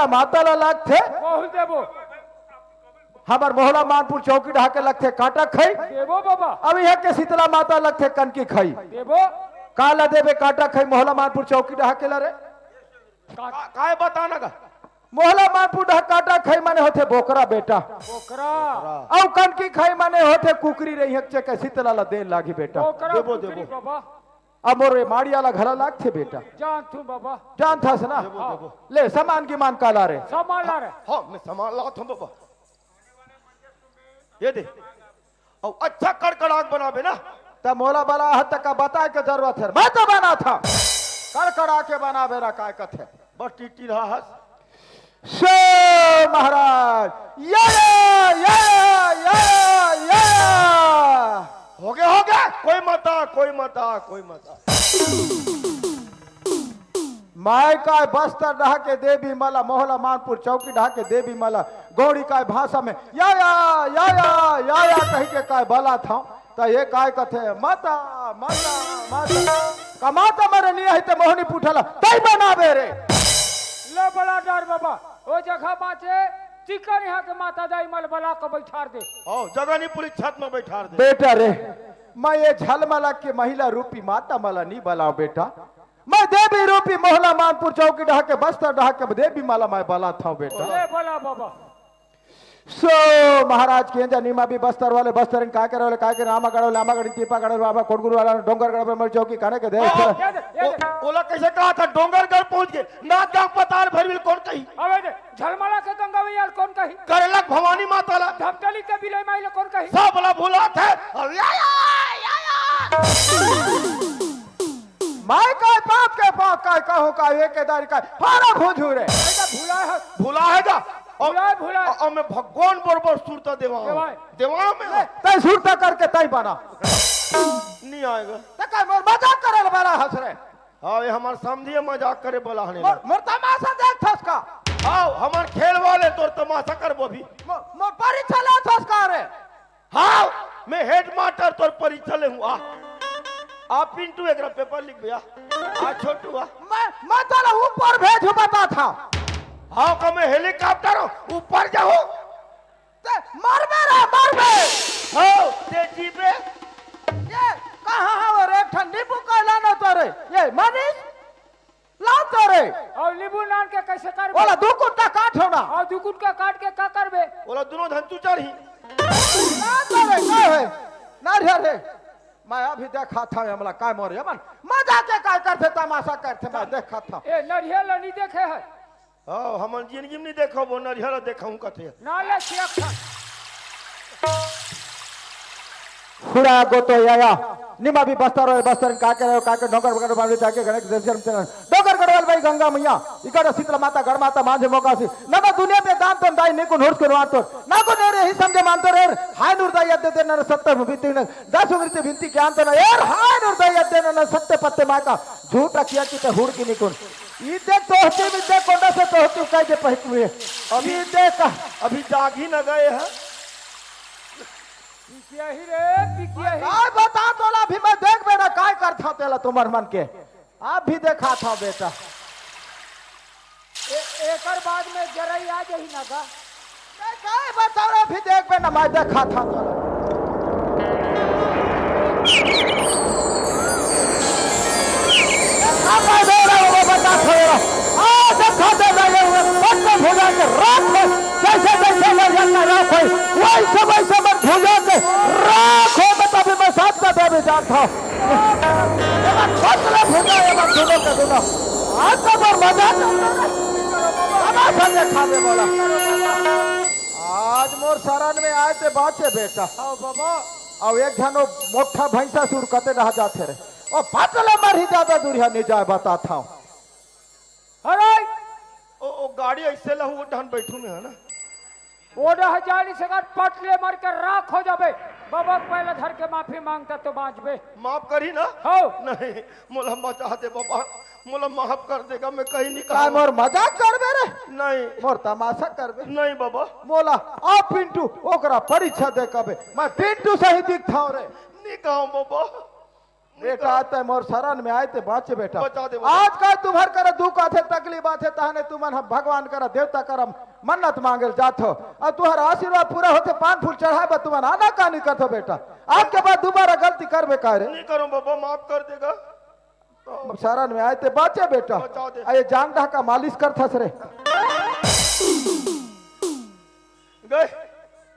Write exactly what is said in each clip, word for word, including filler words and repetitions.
माता ला लगथे। बहुत देबो। हमर मोहला मानपुर चौकी डहा के लगथे कांटा खई। देबो बाबा। अब इहाँ के शीतला माता लगथे कनकी खई। देबो। का ला देबे कांटा खई मोहला मानपुर चौकी डहा के ला रे? का-, काय बताना का? मोहला मानपुर डहा कांटा खई माने होथे बोकरा बेटा। बोकरा। अउ कनकी खई माने होथे कुकरी रे, इहाँ के शीतला ला देन लागी बेटा। बोकरा देबो, कुकरी देबो। बाबा। अब मोर ये माड़िया ला घला लागथे बेटा। जानथूं बाबा। जानथस ना? देबो, देबो। ले, सामान गिमान का ला रे? सामान ला रे। हाँ, मैं सामान लात हूँ बाबा। ये दे। अउ अच्छा कड़कड़ाक बनाबे ना। त मोला बला हस त का बताए के जरूरत हे? मैं तो बनाथंव। कड़कड़ा के बनाबे ना, काय कथे? बस टिटी रहा हस। सो महाराज, या, या, या, या, या, या। हो गया, हो गया, कोई मता, कोई मता, कोई मता। मैं काय बस्तर डहा के देबी मला, मोहला मानपुर चौकी डहा के देबी मला, गौड़ी काय भाषा में या, या, या, या, या, या कहि के काय बलाथंव। त ये काय कथे, "माता, माता, माता।" का माता मरे नी आही ते मोहनी पुठला, तई बनाबे रे। ले बला डार बाबा, ओ जगह बाचे, चिकन इहाँ के माता दाई मल बला के बैठार दे। ओ, जगह नी पूरी छत में बैठार दे। बेटा रे, मैं ये झलमला के महिला रूपी माता मला नी बलाओं बेटा। मैं देवी रूपी मोहला मानपुर चौकी डहा के बस्तर डहा के देवी मला मैं बलाथंव बेटा। ले बला बाबा। सो महाराज के जा निमा भी बस्तर वाले बस्तर इन काय करे वाले काय करे रामागढ़ वाले रामागढ़ इन टीपागढ़ वाले बाबा कोटगुरु वाला डोंगरगढ़ पे मर चौकी काने के दे। हाँ, ये दे, ये दे। ओ-, ओला कैसे कहा था डोंगरगढ़ पहुंच के नाथ गांव पताल भरविल कौन कही? अबे दे, झलमला के गंगा मैया कौन कही? करलक भवानी माता ला। धमतली के बिलाई माई ला कौन कही? सब ला भुलात हे। अब या, या, या, या। मैं काय पाप के पाप काय कहूँ काय एक दारी काय फारा भुझू रे। बेटा भुला है। भुला है जा। और, भुला है, भुला है। और, और मैं भगवान बरोबर सुरता देवा हूँ। देवा है। देवा में। तय सुरता करके तय बना। नहीं आएगा। त काय मोर मजाक करे वाला हंस रे। हाँ, ये हमार समझिए मजाक करे वाला हने मोर, ना। मोर तमाशा देख थस का? आओ, हमार खेल वाले तोर तमाशा करबो भी। मोर, मोर परीक्षा ले थस का रे? हाँ, मैं हेडमास्टर तोर परीक्षा ले हूँ, आ। आ पिंटू एकरा पेपर लिख भैया। आ छोटू आ। मैं, मैं तोला ऊपर भेजू बताथंव। हाँ, का मैं हेलीकॉप्टर हूँ, ऊपर जाऊँ? ते मरबे रे, मरबे। हो, ते जीबे। ये कहाँ हवे रे? एक ठन नींबू का लाना तो रे। ये मनीष, ला तो रे। और नींबू नान के कैसे करबे? ओला दू कुट्टा काट होना। और दू कुट्टा काट के का करबे? ओला दोनों धन तू चढ़ी। ला तो रे, का है? नारियल रे। मैं अभी देखाथंव हमला काय मोर ये मन। मजाक के काय करथे, तमाशा करथे, मैं देखाथंव। ए, नरियल ला नहीं देखे है। हाँ, हमन जिंदगी में नहीं देखो, वो नरियल देखा हूँ कथे। ना ले सिरक था। हुड़ा गोतो याया, निमा भी बस्तर होय, बस्तर का के रहो, का के नौकर बगर बांधे जाके गणेश दर्शन तेरा। डोंगर गढ़वाल भाई गंगा मैया, इकड़ शीतला माता, गढ़ माता, मांझे मोकासी। नम दुनिया पे दान तन दाई, निकुन हुर्स के रुआन तोर। ना को नेरे ही समझे मान तोर रे, हाय नूर दाई अद्दे दे नर सत्य भूमि तीन। दस उंगली से भिंती ज्ञान तन, एर हाय नूर दाई अद्दे नर सत्य पत्ते माय का। झूठ रखिया की ते हुड़ की निकुन। ई देख तोहती, ई देख कोंडा से तोहती कह दे पहिक में। अभी ई देख। अभी जागी न गए हैं। पिकिया ही रे, पिकिया ही। काय बता तोला, अभी मैं देखबे ना काय करथा तेला तुमर मन के। आप भी देखाथंव बेटा। ए-, एकर बाद में जरई आ जाही ना गा। मैं काय बताओ रे, अभी देखबे ना, मैं देखाथंव तोला। अब मैं दे रहा हूँ, मैं बताथंव रे। आ, देखा दे रहे हुए, पत्थर भुजा के राख हो, जैसे, जैसे मैं जानना राख हो, वैसे, वैसे मैं भुजा के राख हो, बता भी मैं साथ का दे भी जानता हूँ। एमन फसले फूटा, एमन दुनो के दुनो। आज तो मोर मजाक, तमाशा देखा दे मोला। आज मोर शरण में आए ते बाँचे बेटा। आओ बाबा। अउ एक झन वो मोटा भैंसा सुर कते रह जाथे रे। ओ फसले मरही जादा दूरिहा नहीं जाए बताथंव। अरे! ओ, ओ गाड़ी ऐसे लहू, वो डहन बैठू में है ना। ओ डह जाली से अगर पट ले मर के राख हो जाबे, बाबा के पैला धर के माफी मांगता तो बाँचबे। माफ करी ना? हो। नहीं, मोला बचा दे बाबा, मोला माफ कर देगा, मैं कहीं नहीं काय कहूँ। मोर मजाक करबे रे? नहीं। मोर तमाशा करबे? नहीं बाबा। मोला, आ पिंटू, ओकरा परीक्षा दे कबे, मैं पिंटू सही दिखथंव रे। नहीं कहूँ बाबा। बेटा, तैं मोर शरण में आए ते बाँचे बेटा। बचा दे, बचा। आज का तुम्हर करा दुख आथे, तकलीफ आथे, तहने तुमन ह भगवान करा, देवता करा मन्नत मांगेल जात हो, अउ तुहर आशीर्वाद पूरा होथे, पान फूल चढ़ाए बर तुमन आनाकानी करथो बेटा। आज के बाद दोबारा गलती करबे का रे? नहीं करूँ बाबा, माफ कर देगा। शरण में आए ते बाँचे बेटा। बचा दे। अउ ये जांग डहका मालिश करथस रे। गए।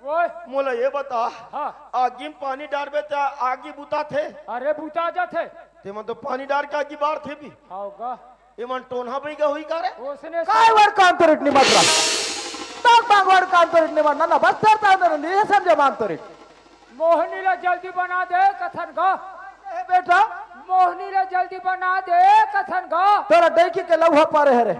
ओए। मोला ये बता, हाँ। आगी में पानी डारबे त आगी बुताथे? अरे बुता जाथे। ते मन तो पानी डार के आगी बारथे भी। हाव गा। ये मन टोनहा बइगा होही का रे? ओसने काय सा- वड़ काम तोरे निमत रहा। तक बांग वड़ काम तोरे निमत ना, ना, बस तरता ना, ये समझे मान तोरे। मोहनी ला जल्दी बना दे कथन गा। ए बेटा। मोहनी ला जल्दी बना दे कथन गा। तोरा डैकी के लौहा पारे हरे।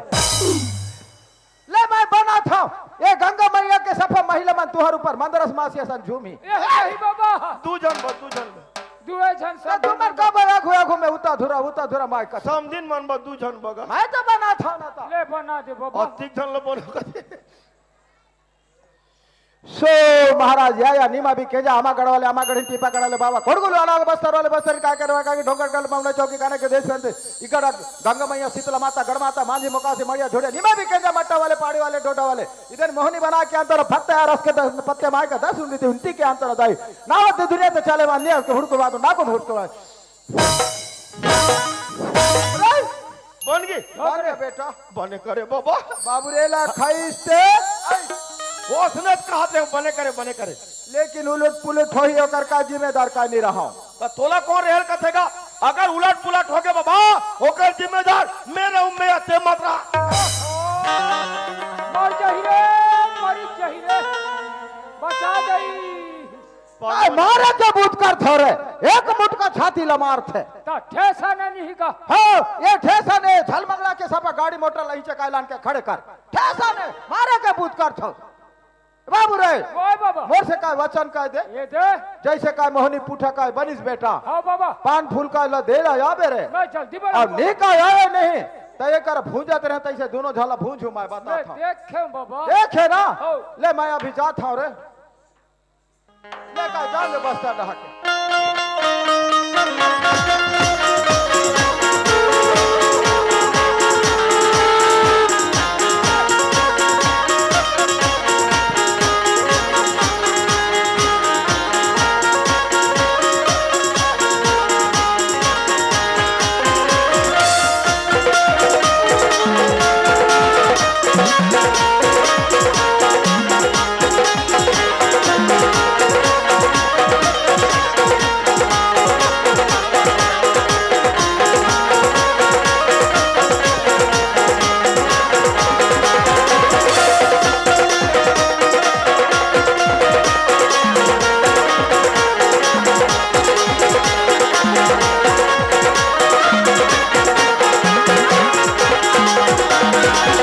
ले मैं बनाथंव। ए गंगा मैया के सफा महिला मन तुहर ऊपर मंदरस मासी असन झूमी। ए नहीं बाबा। दू झन बा, दू झन बा। दुए झन त सब तुमन का बा आघू आघू में उता धुरा, उता धुरा माय का। समधिन मन बा दू झन बा गा। मैं तो बनाथंव ना त। ले बना दे बाबा। अतिक झन ल बना कर दे। सो महाराज या, या नीमा भी केंजा, आमा गढ़ वाले आमा गढ़ी, टीपा गढ़ वाले बाबा, कोड़गुल वाला बस्तर वाले बस्तर, काय करवा का कि डोंगर गढ़ मौना चौकी काने के देश में इकड़ गंगा मैया, शीतला माता, गढ़ माता, मांझी मोकासी, मड़िया झोड़िया, नीमा भी केंजा, मट्टा वाले, पहाड़ी वाले, डोडा वाले, इधर मोहनी बना के अंतर भक्त यार, रस के दस पत्ते माय का दस उंगली थी, उनती के अंतर दाई, नावत दुनिया से चले मान लिया, उसके हुड़को बात, ना को हुड़को बात। बन गे? बन गे बेटा। बने करे बाबा। बाबू रे ला खाइस ते। ओसने कहा थे बने करे, बने करे। लेकिन उलट पुलट होही ओकर का जिम्मेदार का नहीं रहा। त तोला कौन रहल कथेगा? अगर उलट पुलट होगे बाबा, ओकर जिम्मेदार मैं रहूं, मैं अते मत रहा। मर जाही रे, मर जाही रे। बचा जाही। काय मारे के बूत करथो रे, एक मुटका छाती ला मारथे। त ठेसा ने नहीं का? हो, ये ठेसा ने झलमगला के सपा गाड़ी मोटर लही चकाय लान के खड़े कर। ठेसा ने मारे के बूत करथो। बाबू रे, ओए बाबा। मोर से काय वचन काय दे? ये दे। जैसे काय मोहनी पूठा काय बनिस बेटा। हाँ बाबा। पान फूल काय ला दे ला आबे रे। मैं जल्दी बना। अउ नी काय आए नहीं, त एकर भूंजत रहे, तैसे दोनों झाला भूंजू मैं मैं बताथंव। देखे बाबा। देखे ना? हो। ले मैं अभी जाथंव रे। लेकर जाओगे बस्तर डहा के।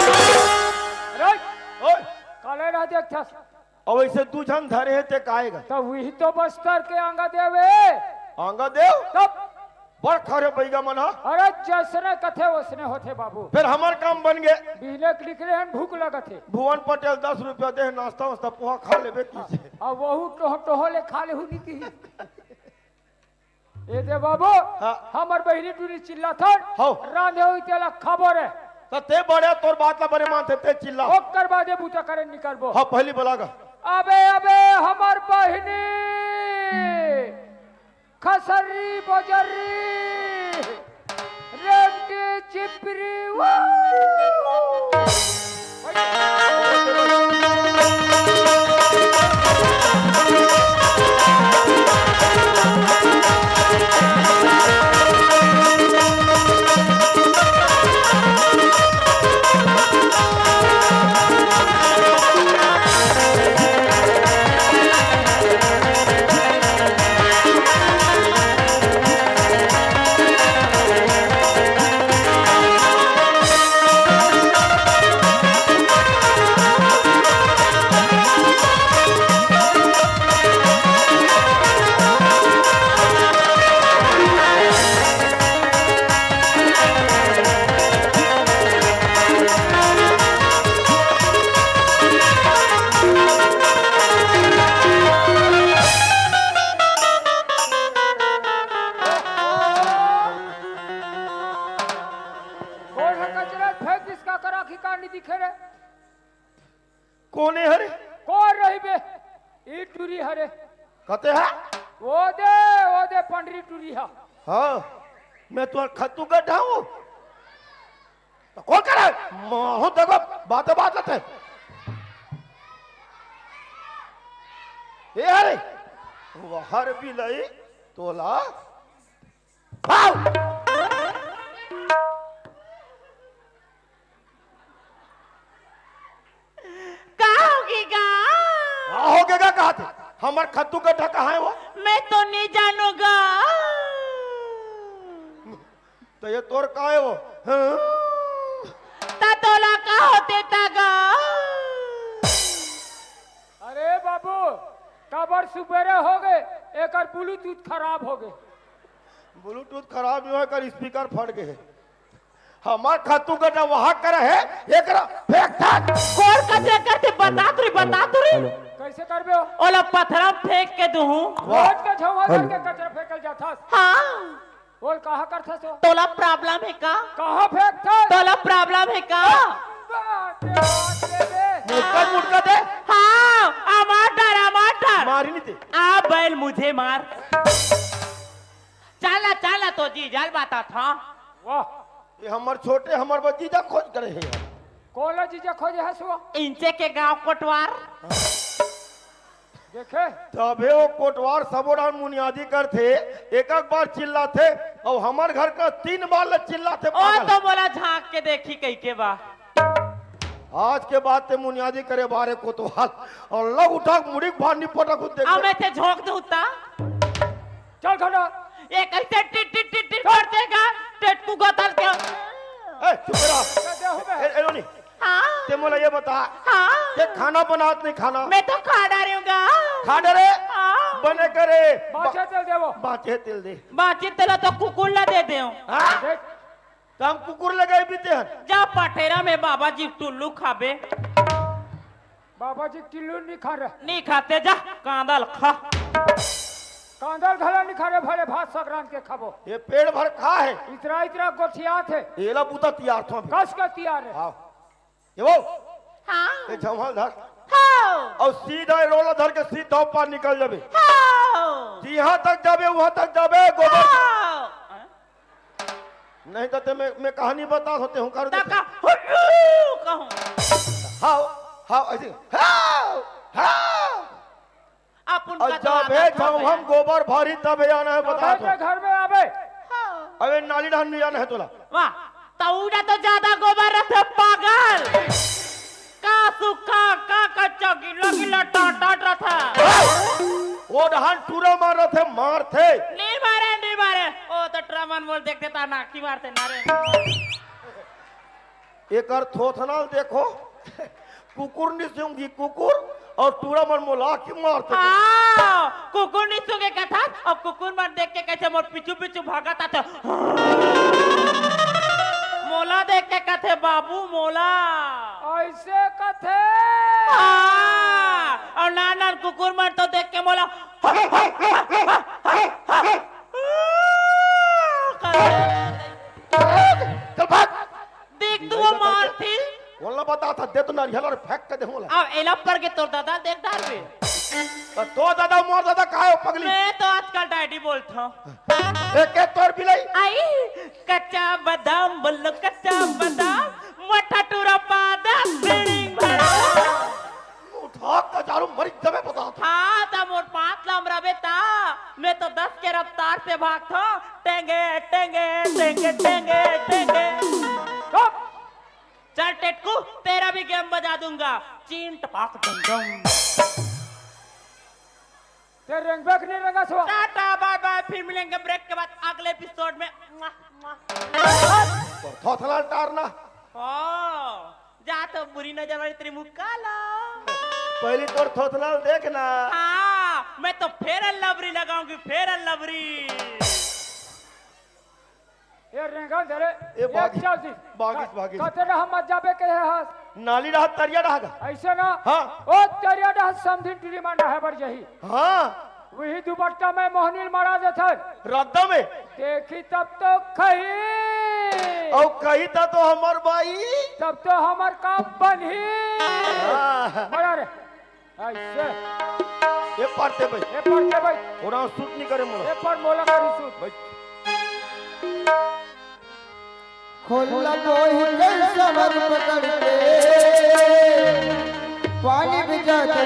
अरे, ओए। काले ना देखथस। अब ऐसे दू झन धरे हे ते काएगा? तब वही तो बस्तर के आंगा देवे। आंगा देव? तब बड़ खरे बैगा मन ह। अरे जैसने कथे वैसने होथे बाबू। फिर हमर काम बन गे। बिहने के निकले हन, भूख लगत हे। भुवन पटेल दस रुपया दे हे, नाश्ता वास्ता पोहा खा लेबे कीजिए। अब वहू टोह टोह ले खा लेहू नी की। ए दे बाबू, हाँ। हमर बहिनी टूरी चिल्लाथन, हौ। रांधे होई तेला खाबो रे। त ते बड़े तोर बात ला बने मानथे, ते चिल्ला। ओकर बादे बूता करे निकलबो। हाँ, पहली बोला गा। अबे, अबे, हमर बहिनी, खसर्री, बजर्री, रेमटी, चिपरी, वो। ई टूरी हरे। कते हा? ओ दे, ओ दे पंडरी टूरी हा। हाँ, मैं तुँहर खत्तू गड्ढा हूँ। त कोन करे? महूँ देखो, बाते बात हे। ए हरे, वहर बिलई तोला। आओ। का होगे गा? का होगे गा कहत हे? हमर खत्तू गड्ढा कहाँ हे वो? मैं तो नहीं जानूंगा। त ये तोर का हे वो? हाँ? त तोला का होथे त गा? अरे बाबू, काबर सुबेरे होगे, एकर Bluetooth खराब होगे। Bluetooth खराब नहीं होय, एकर speaker फट गे हे। हमर खत्तू गड्ढा वहाँ करे हे, एकरा फेंक दे। कोन कचरा करथे, बता तो रे, बता तो रे। हेलो। कैसे करबे हो? ओला पथरा म फेंक के दूहूँ। वाह। रोज के झौंवा धर हेलो। के कचरा फेंकल जाथस। हाँ। बोल, कहाँ करथस हो? तोला problem हे का? कहाँ फेंकथस? तोला problem हे का? बाप रे, बाप रे, रे। मुटका, मुटका दे। हाँ, अमार डर, अमार डर। मारी नहीं दे। आ बैल मुझे मार। चल ना, चल ना, तो जीजा ल बताथँव। वाह। ये हमर छोटे, हमर बर जीजा खोज करे हे यार। कोला जीजा खोजे हस वो? इंचे के गांव कोटवार। देखे? तभे वो कोटवार सबो डाहर मुनियादी करथे, एक एक बार चिल्लाथे, अउ हमर घर का तीन बार ले चिल्लाथे ओ पागल। तो मोला झांक के देखही कहिके बा। आज के बाद ते मुनियादी करे बारे कोतवाल, अउ लग उठा के मुड़ी के भार नहीं पटक खुद देख। अब मैं ते झोंक दूं ता? चल खड़ा। ये कैसे टिट टिट टिट टिट करथे गा, टेटकू गतर के। ए, चुप रह। ए, ए, रोनी, हाँ। ते मोला ये बता, हाँ। ते खाना बनात नहीं खाना? मैं तो खा डारे हूँ गा। खा डारे? हाँ। बने करे। बाँचे तेल देवो। बाँचे तेल दे। बाँचे तेल तो कुकुर ला दे देवो। हाँ? देख। त हम कुकुर लगाई बीते हन। जा पटेरा में बाबा जी टुल्लू खाबे। बाबा जी टिल्लू नहीं खा रहे। नहीं खाते, जा कांदल खा। कांदल घला नहीं खा रहे, भले भात साग रांध के खाबो। ये पेट भर खा हे। इतरा इतरा गोठियात हे। एला बूता तियारथों अभी। कस के तियार हे। हाँ। ये वो। हाँ। ये झौंवा ल धर। हाँ। अउ सीधा ये रोला धर के सीधा ऊपर निकल जाबे। हाँ। जिहाँ तक जाबे, उहाँ तक जाबे, गोबर। हाँ। नहीं त ते मैं, मैं कहानी बताथों, ते हूँ कर तब देथे। का हुल्लू कहूँ। हाव, हाव, ऐसे, हाव, हाव। अपन अउ का तो जब आदत हे हो छाव गया। हम गोबर भरी तब हे आना हे, तब बता हे दो। के घर में आबे। हाँ। अबे नाली डहन नहीं आना हे तोला। वाह, तौड़ा तो ज्यादा गोबर रथे पागल। का सूखा, का कच्चा, गिल्ला गिल्ला टाट टाट रथे। वो डहन टूरा मार रथे, मारथे। नहीं मारे, नहीं मारे। ओ तो टूरा मन मोला देख देथे, नाकी मारथे ना रे। एकर थोथना ल देखो, कुकुर नहीं सूंघी कुकुर, अउ टूरा मन मोला की मारथे। हाँ, कुकुर नहीं सूंघे कथस, अउ कुकुर मन देख के कथे मोर पीछू पीछू भागत आथे। मोला देख के कथे बाबू मोला। ऐसे कथे? हाँ, अउ नान नान कुकुर मन तो देख के मोला। चल भाग। देख तू वो मारथी। वोला बताथों, दे तो नारियल अउ फेंक के देहूँ ला। अब एला पर के तोर दादा देख डारबे। त तोर दादा मोर दादा का हे वो पगली? मैं तो आजकल डैडी बोलथों। ए के तोर बिलई? आई, कच्चा बादाम बोलो, कच्चा बादाम, मोटा टूरा पादा, बिडिंग भरा। उठा कचारू मरी जबे बताथों। हाँ, त मोर पाँच लम रबे ता, मैं तो दस के रफ्तार से भागथों। टेंगे, टेंगे, टेंगे, टेंगे, टेंगे। चुप। चल टेटकू, तेरा भी गेम बजा दूंगा। चीन टपाक डम डम। ते रेंगबे के नहीं रेंगस हो? टाटा, बाय बाय, फिर मिलेंगे ब्रेक के बाद अगले एपिसोड में। मुआ, मुआ। तोर थोथना ल टारना। ओ, जा तो बुरी नजर वाली तेरी मुक्का ला। पहली तोर थोथना ल देखना। हाँ, मैं तो Fair and Lovely लगाऊंगी, Fair and Lovely। ए रेंगन धरे, ए, ए बागिस, चल दी। बागिस, बागिस। कते ना हम मत जाबे कहे हस। नाली डहर तरिया डहर गा। ऐसे ना। हाँ। ओ तरिया डहर समधिन टूरी मन डहर बर जही। हाँ। वही दुपट्टा में मोहनी ल मरा देथन। रद्दा में। देखी तब तो कही। अउ कही त तो हमर बाई। तब तो हमर काम बनही। हाँ। मरा रे। ऐसे। ए पार ते भाई। ए पार ते भाई। ओरा सूट नहीं करे मोला। ए पार मोला करी सूट। भाई। खोल बोही के समर पकड़ के, पानी भी जाता।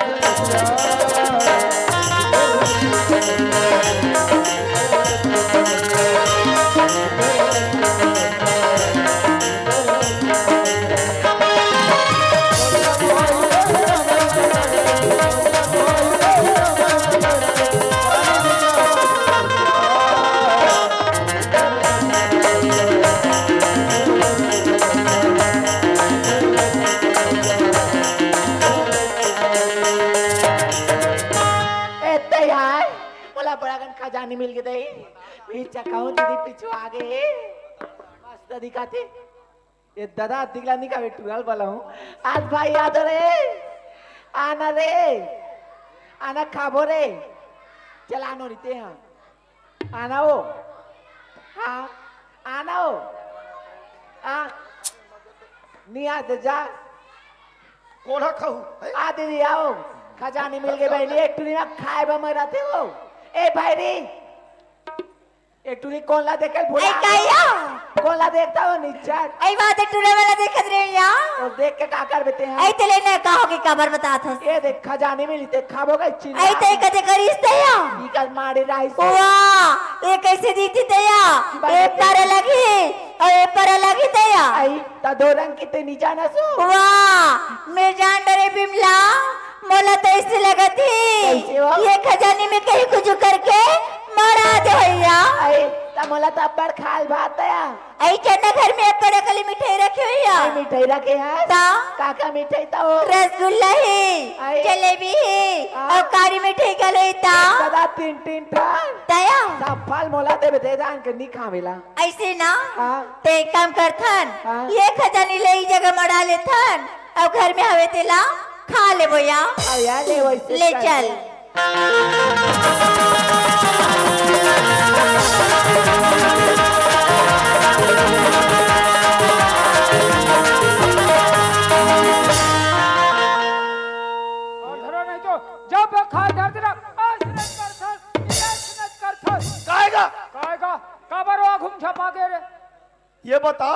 ए, तैयार? मोला बड़ा कन खजानी मिल गे दई। पीछा कहूँ दीदी पीछू आ गे। मस्त दिखाते। ए दादा, दिखला नहीं का, टुरल वाला हूँ। आज भाई याद रे। आना रे। आना खाबो रे। चला नो रीते हाँ। आना हो। हाँ। आना हो। आ। नहीं आ दे जा। कोन ह खाहू? हैं? आ दीदी आओ। खजानी मिल गई बहनी, एक टुरी में खाए बा मराते हो। ए भाई रे। एक टुरी कोन ला देखे भुला आई काया? कोन ला देखता हो निच्चर? आई बात है टुरे वाला देखत रहे या। तो देख के का कर बेते हैं? आई तेले ने कहो कि काबर बतात हस। ये देख खजानी मिली ते खाबो गई चिल्ला। आई ते कदे करिस ते या। निकल मारे राइस। वाह, ये कैसे दीखती ते या? बात ए है। पर लगी, और ए पर लगी ते या। आई ता दो रंग की ते नी जाना सो। वाह, मैं जान डरे बिमला, मोला तो ऐसे लगत ही। कैसे हो? ये खजानी में कहीं कुछ करके मरा दे भैया। आई ता मोला तो अब्बड़ खाल भात दया। आई चन्ना घर में अब्बड़ अकली मिठाई रखी हुई है। आई मिठाई रखे हैं? ता? काका मिठाई ता हो? रसगुल्ला ही, आई। जलेबी ही, हाँ। और कारी मिठाई का लोई ता? सदा तीन तीन ठा। तया? सब फल मोला देवे दे जान के नी खावेला। ऐसे ना? हाँ। ते एक काम करथन, हाँ। ये खजानी ले ई जगह मड़ा लेथन, अउ घर में हवे तेला खा लेबो या। हाँ यार, ले वैसे ले कर चल। दे। और धरो नहीं तो जब खा धर देना, ऐसे नहीं करथन, ऐसे नहीं करथन। काहेगा? काहेगा? काबर वो घूम छपा के रे? ये बता,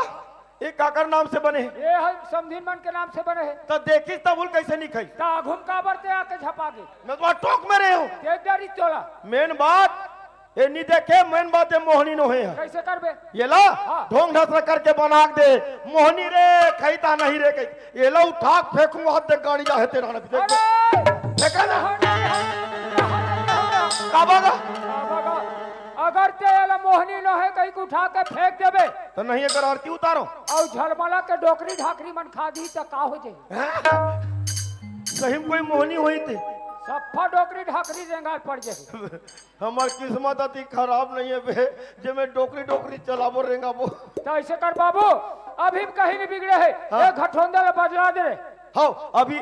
ये काकर नाम से बने हे? ये ह समधिन मन के नाम से बने हे। त देखिस त बोल कैसे नहीं खाई? त आघुम काबर ते आके झपा गे? मैं तो टोक में रहे हूँ। देख डरी तोला। मेन बात, ये नहीं देखे, मेन बात ये मोहनी नो हे। कैसे करबे? ये ला, हाँ। ढोंग ढसरा करके बना के दे। मोहनी रे, खाई ता नहीं रे, कही। ये ला उठा के फेंकूंगा, हाथ देख गाड़ी जाहे तेरा ना, देख। अरे! फेंका ना। का बागा? का बागा? अगर ते एला मोहनी नोहे कहिके उठा के फेंक देबे, त नहीं एकर आरती उतारो। अउ झलमला के डोकरी ढाकरी मन खा दी त का हो जाही? हैं? सही में कोई मोहनी होई ते? सफ्फा डोकरी ढाकरी रेंगार पड़ जाही। हमार किस्मत अति खराब नहीं है बे, जे मैं डोकरी डोकरी चलाबो रेंगाबो। त ऐसे कर बाबू, अभी कहीं नहीं बिगड़े है, हाँ। एक घटोंदा ले बदला दे रे। हाँ, अभी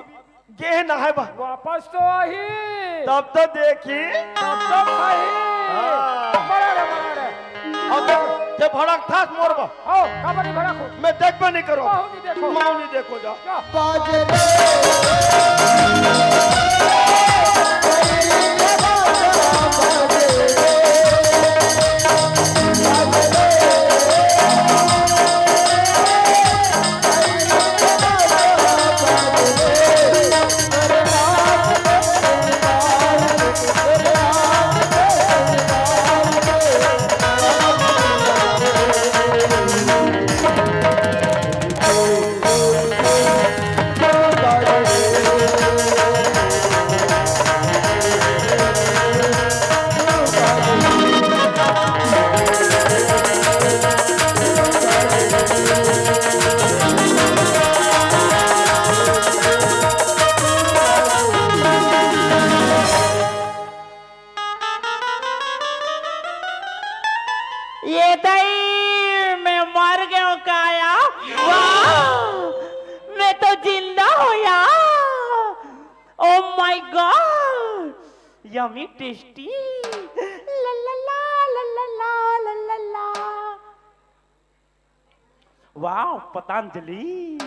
गे हे नहाए बर। वापस तो आही। तब तो देखी। तब तो खाही। हाँ। मरा रे, मरा रे। अब देख, ते भड़क थास मोर बर। हो, काबर नहीं भड़क हो? मैं देखबे नहीं करो। महू नहीं देखो। महू नहीं देखो जा। जा। बाजे रे। ये दई, मैं मर गयो काया? वाह, मैं तो जिंदा होया। Oh my God, yummy tasty। ला ला ला, ला ला ला, ला ला ला। वाह, पतंजलि।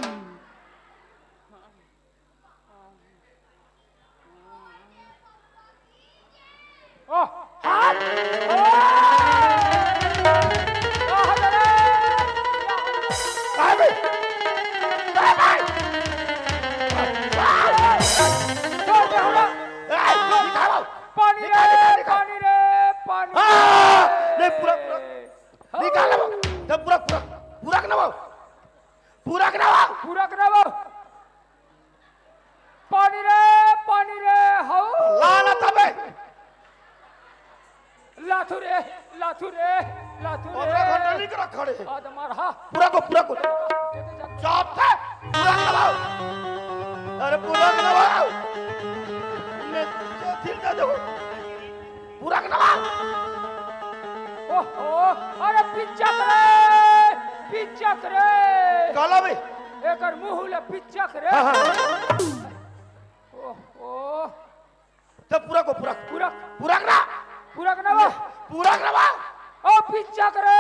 लाथू रे, लाथू रे, लाथू रे। पंद्रह घंटा लिख रखा रे। आ, तो मार, हाँ। पूरा को, पूरा को। दे दे, जा। चाप थे। पूरा करवाओ। अरे, पूरा करवाओ। मैं दिल दे दो। पूरा करवाओ। ओहो, अरे, पिचक रे, पिचक रे। काला बे। एकर मुंह ले पिचक रे। हाँ, हाँ। ओहो। तब पूरा को पूरा। पूरा। पूरा करा। पूरा करना बा। पूरा करवा। ओ पिचक रे,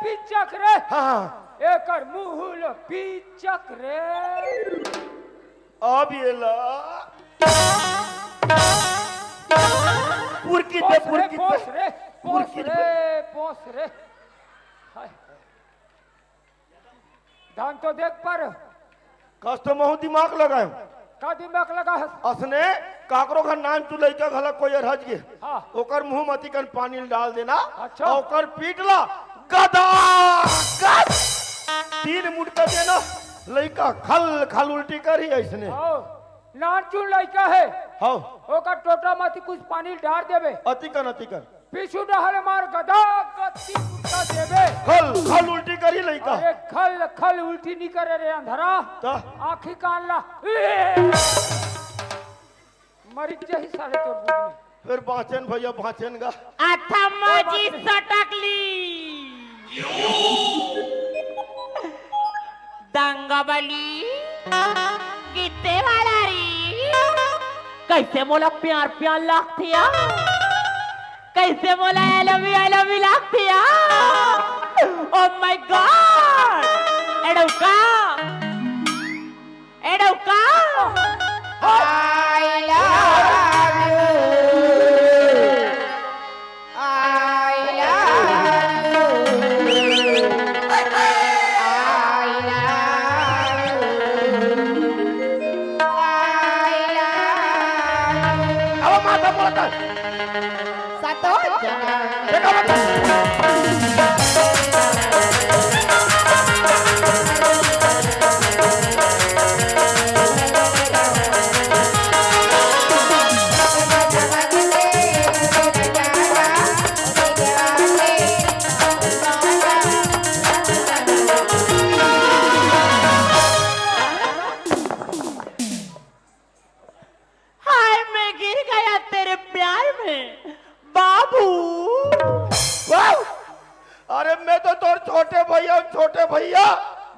पिचक रे। हाँ, हाँ। एकर मुंह लो पिचक रे। अब ये ला। पुरकी दे, पोस रे, पुरकी दे। पोस रे, पोस पुरकी दे। रे, पोस रे। हाय। धान तो देख पर। कस तो महू दिमाग लगायो। का दिमाग लगा हस? असने काकरो घर नान चु लइका घला कोई अरहज गे। हाँ। ओकर मुंह मती कन पानी ल डाल देना। अच्छा। अउ ओकर पीट ला गदा गद। तीन मुटका देना, लइका खल खल उल्टी करही अइसने। हाँ। नान चुन लइका हे। हाँ। ओकर टोटा मती कुछ पानी ल डाल देबे। अतिकन, अतिकन। पीछू डहर मार गदा गत्ती कुत्ता देबे। खल, खल उल्टी करी लइका। अरे खल, खल उल्टी नी करे रे अंधरा। त? आँखी कान ला। मरिच जही साले तोर बुद्धि। फिर बाँचेन भैया, बाँचेन गा। अथम जी सटकली। दंगा बली। कित्ते वाला री? कइसे मोला प्यार प्यार लागथे या? कइसे मोला I love you, I love you लागथे या? Oh my God! ए डउका! ए डउका! I love you. I love you. I love you. I love you. अब माता बोलता है। सातो जना। देखो बता। हाय, मैं गिर गया तेरे प्यार में, बाबू। वाह! अरे, मैं तो तोर छोटे भैया हूँ, छोटे भैया।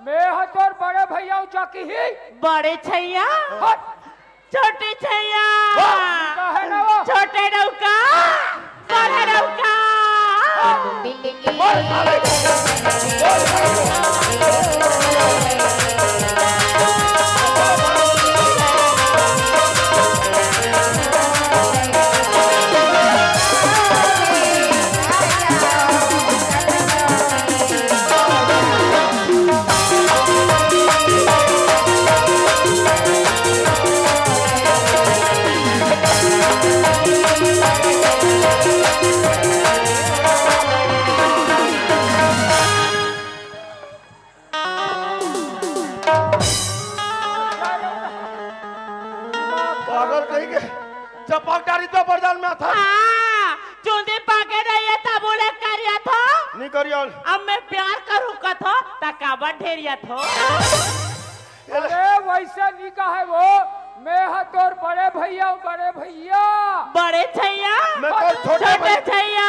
मैं ह तोर बड़े भैया हूँ, जाकी ही। बड़े छैया। हट। छोटे छैया। वाह! काहे ना वो? छोटे डउका। बड़े डउका। पागल कहीं के चपक डारी तो बरदान में था। हाँ, चुंदी पाके रहिए तब बोले करिया था। नहीं करिया। अब मैं प्यार करूँ कथो, त काबर ढेरिया थो? अरे, वैसे नहीं कहे वो, मैं ह तोर बड़े भैया हूँ, बड़े भैया। बड़े छैया? मैं तोर छोटे छोटे भैया। छैया,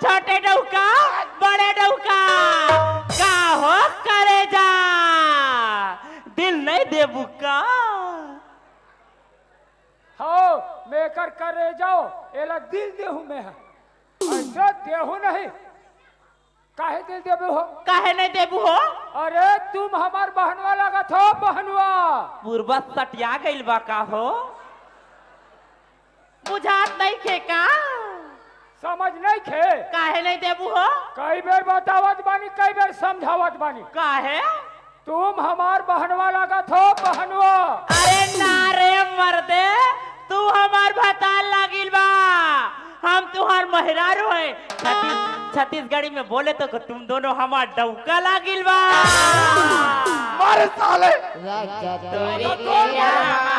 छोटे डउका, बड़े डउका। का हो करेजा, दिल नहीं देबू का? हव, मैं कर करेजा हूँ, एला दिल देहूँ मैं ह। अइसे देहूँ नहीं। काहे दिल देबू हो? काहे नहीं देबू हो? अरे, तुम हमार बहनवा लागत हो, बहनवा। पूर्वा सटिया गइल बा का हो? बुझात नहीं खे का? समझ नहीं खे। काहे नहीं देबू हो? कई बेर बतावत बानी, कई बेर समझावत बानी। काहे? तुम हमार बहनवा लागत हो, बहनवा। अरे ना रे मर्दे, तू हमार भतार लागिल बा, हम तुहार मेहरारू है। छत्तीस-, छत्तीसगढ़ी में बोले तो तुम दोनों हमार डउका लागिल बा। मारे साले। राजा तोरी के राम।